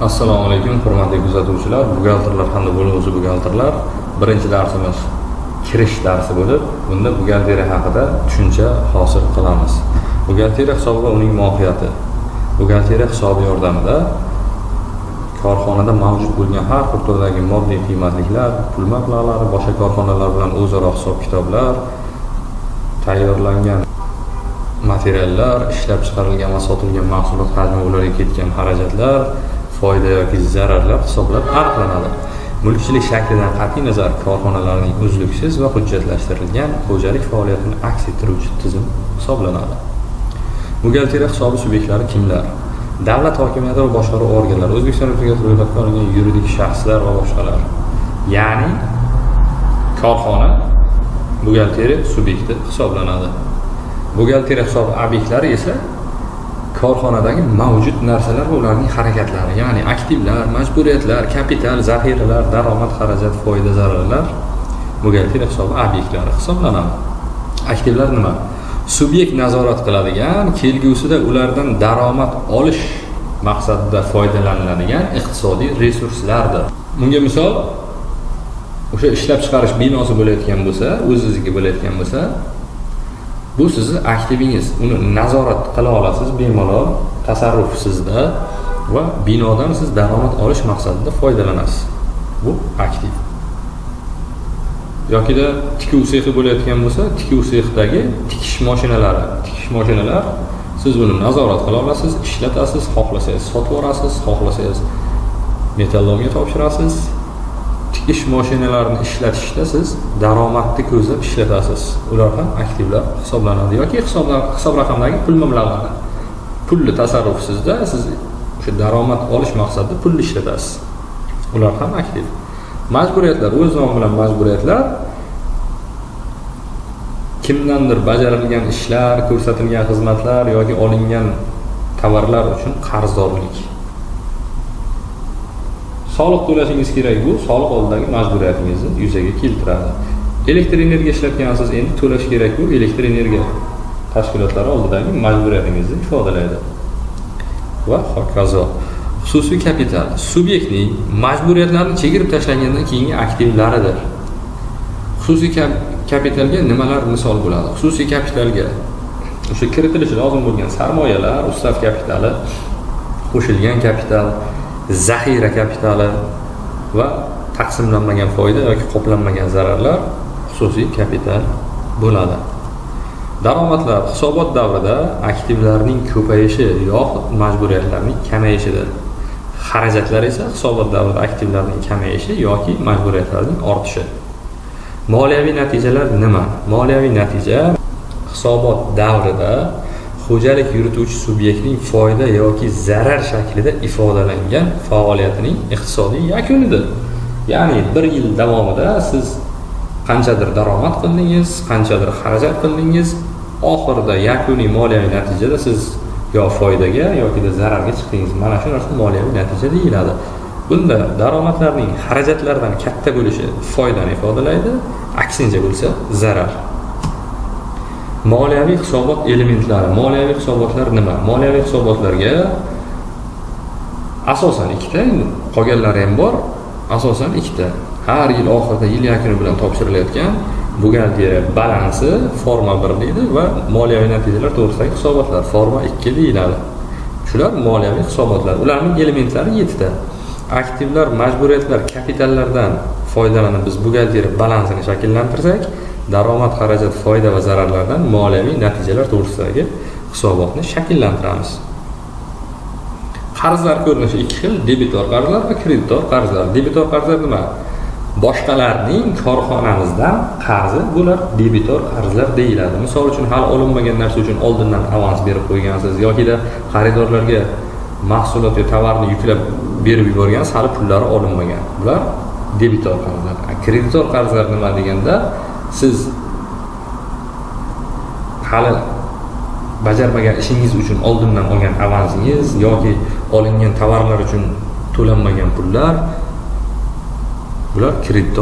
Assalomu alaykum, hurmatli kuzatuvchilar, buxgalterlar hamda bo'lg'usi buxgalterlar. Birinchi darsimiz kirish darsi bo'lib, bunda buxgalteriya haqida tushuncha hosil qilamiz. Buxgalteriya hisobi va uning mohiyati. Buxgalteriya hisobi yordamida korxonada mavjud bo'lgan har xil turdagi moddiy qiymatliklar, pul mablag'lari, boshqa korxonalar bilan o'zaro hisob-kitoblar, tayyorlangan materiallar, ishlab chiqarilgan va sotilgan mahsulot hajmi, ularga ketgan xarajatlar, foyda yoki zararlar hisoblab aniqlanadi. Mulkchilik shaklidan qat'iy nazar korxonalarning uzluksiz va hujjatlashtirilgan xo'jalik faoliyatini aks ettiruvchi tizim hisoblanadi. Buxgalteriya hisobi subyektlari kimlar? Davlat hokimiyati va boshqaruv organlari, O'zbekiston Respublikasi ro'yxatga olingan yuridik shaxslar va boshqalar. Ya'ni korxona buxgalteriya subyekti hisoblanadi. Buxgalteriya hisobi obyektlari esa korxonadagi mavjud narsalar va ularning harakatlari, ya'ni aktivlar, majburiyatlar, kapital, zaxiralar, daromad, xarajat, foyda, zararlar buxgalteriya hisobi obyektlari hisoblanadi. Aktivlar nima? Subyekt nazorat qiladigan, kelgusida ulardan daromad olish maqsadida foydalaniladigan iqtisodiy resurslardir. Bunga misol, o'sha ishlab chiqarish binosi bo'layotgan bo'lsa, o'zizniki bo'layotgan bo'lsa, bu sizni aktivingiz. Uni nazorat qila olasiz bemalol, tasarruf sizda va binodan siz daromad olish maqsadida foydalanasiz. Bu aktiv. Yokida tikuv sexi bo'layotgan bo'lsa, tikuv sexidagi tikish mashinalari, tikish mashinalar, siz uni nazorat qila olasiz, ishlatasiz, xohlasangiz sotib yuborasiz, xohlasangiz металлолом ga topshirasiz. Tikish mashinalarini ishlatishda siz daromadni ko'zlab ishlatasiz. Ular ham aktivlar hisoblanadi. Yoki hisob raqamdagi pul mablag'lari. Pulni tasarruf sizda, siz o'sha daromad olish maqsadida pulni ishlatasiz. Ular ham aktiv. Majburiyatlar, o'z nomi bilan majburiyatlar, kimdandir bajarilgan ishlar, ko'rsatilgan xizmatlar yoki olingan tovarlar uchun qarzdorlik. Soliq to'lashingiz kerak, bu soliq oldidagi majburiyatingizni yuzaga keltiradi. Elektr energiya ishlatgansiz, endi to'lash kerak, bu elektr energiya tashkilotlari oldidagi majburiyatingizni ifodalaydi va hokazo. Xususiy kapital subyektning majburiyatlarni chegirib tashlangandan keyingi aktivlaridir. Xususiy kapitalga nimalar misol bo'ladi? Xususiy kapitalga o'sha kiritilishi lozim bo'lgan sarmoyalar, ustav kapitali, qo'shilgan kapital, zaxira kapitali va taqsimlanmagan foyda yoki qoplanmagan zararlar xususiy kapital bo'ladi. Daromadlar hisobot davrida aktivlarning ko'payishi yoxud majburiyatlarning kamayishidir. Xarajatlar esa hisobot davrida aktivlarning kamayishi yoki majburiyatlarning ortishi. Moliyaviy natijalar nima? Moliyaviy natija hisobot davrida xo'jalik yurituvchi subyektning foyda yoki zarar shaklida ifodalangan faoliyatining iqtisodiy yakunidir. Ya'ni bir yil davomida siz qanchadir daromad qildingiz, qanchadir xarajat qildingiz, oxirida yakuniy moliyaviy natijada siz yo foydaga yokida zararga chiqdingiz. Mana shu narsa moliyaviy natija deyiladi. Bunda daromadlarning xarajatlardan katta bo'lishi foydani ifodalaydi, aksincha bo'lsa zarar. Moliyaviy hisobot elementlari. Moliyaviy hisobotlar nima? Moliyaviy hisobotlarga asosan ikkita, endi qolganlari ham bor, asosan ikkita. Har yil oxirida, yil yakuni bilan topshirilayotgan buxgalteriya balansi, forma 1 deydi, va moliyaviy natijalar to'g'risidagi hisobotlar, forma 2 deyiladi. Shular moliyaviy hisobotlar. Ularning elementlari yettita. Aktivlar, majburiyatlar, kapitallardan foydalanib biz buxgalteriya balansini shakllantirsak, daromad, xarajat, foyda va zararlardan moliyaviy natijalar to'g'risidagi hisobotni shakllantiramiz. Qarzlar ko'rinishi ikki xil: debitor qarzlar va kreditor qarzlar. Debitor qarzlar nima? Boshqalarning korxonamizdan qarzi, bular debitor qarzlar deyiladi. Misol uchun, hali olinmagan narsa uchun oldindan avans berib qo'ygansiz yokida xaridorlarga mahsulot yo tovarni yuklab berib yuborgansiz, hali pullari olinmagan. Bular debitor qarzlar. Kreditor qarzlar nima deganda, siz hali bajarmagan ishingiz uchun oldindan olgan avansingiz yoki olingan tovarlar uchun to'lanmagan pullar, bular kreditor.